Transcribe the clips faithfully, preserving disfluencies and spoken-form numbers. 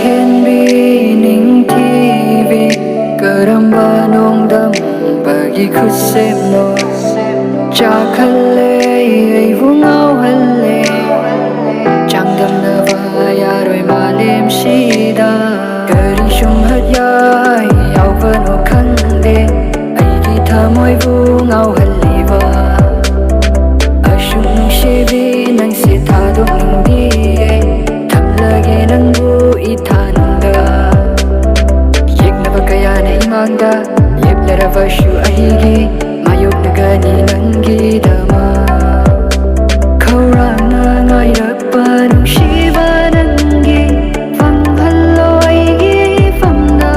ꯍꯦꯟꯕꯤ ꯅꯤꯡꯊꯤꯕꯤ, ꯀꯔꯝꯕ ꯅꯣꯡꯗꯝꯕꯒꯤ ꯈꯨꯠꯁꯦꯝꯅꯣ? ꯆꯥꯛꯍꯜꯂꯦ ꯑꯩꯕꯨ ꯉꯥꯎꯍꯜꯂꯦ, ꯆꯥꯡꯗꯝꯅꯕ ꯌꯥꯔꯣꯏ ꯃꯥꯂꯦꯝꯁꯤꯗ꯫ ꯀꯔꯤ ꯁꯨꯝꯍꯠ ꯌꯥꯏ ꯌꯥꯎꯕꯅꯣ ꯈꯪꯗꯦ, ꯑꯩꯒꯤ ꯊꯃꯣꯏꯕꯨ ꯉꯥꯎꯍꯜꯂꯤꯕ꯫ ꯑꯁꯨꯛ ꯅꯨꯡꯁꯤꯕꯤ ꯅꯪꯁꯦ ꯊꯥꯗꯣꯛꯅꯤꯡꯗꯤꯌꯦ, ꯊꯝꯂꯒꯦ ꯅꯪꯕꯨ ꯏꯊꯥꯅꯨꯡꯗ꯫ ꯌꯦꯛꯅꯕ ꯀꯌꯥꯅ ꯏꯃꯥꯡꯗ ꯂꯦꯞꯂꯔꯕꯁꯨ ꯑꯩꯒꯤ ꯃꯥꯌꯣꯛꯅꯒꯅꯤ ꯅꯪꯒꯤꯗꯃꯛ꯫ ꯈꯧꯔꯥꯡꯅ ꯉꯥꯏꯔꯛꯄ ꯅꯨꯡꯁꯤꯕ ꯅꯪꯒꯤ ꯐꯪꯍꯜꯂꯣ ꯑꯩꯒꯤ ꯏꯐꯝꯗ꯫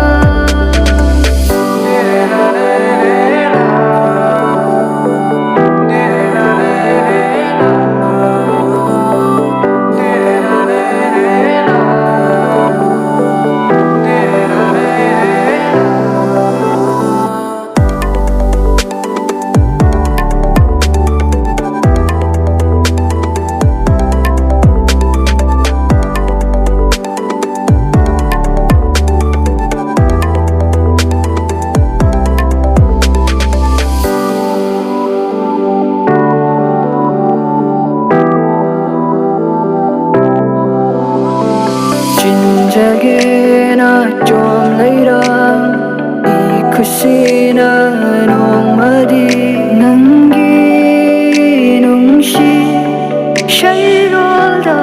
ꯆꯤꯟꯖꯒꯦꯅ ꯆꯣꯝ ꯂꯩꯔꯝ ꯏ ꯈꯨꯁꯤꯅ ꯅꯣꯡꯃꯗꯤ ꯅꯪꯒꯤ ꯅꯨꯡꯁꯤ ꯁꯩꯔꯣꯜꯗ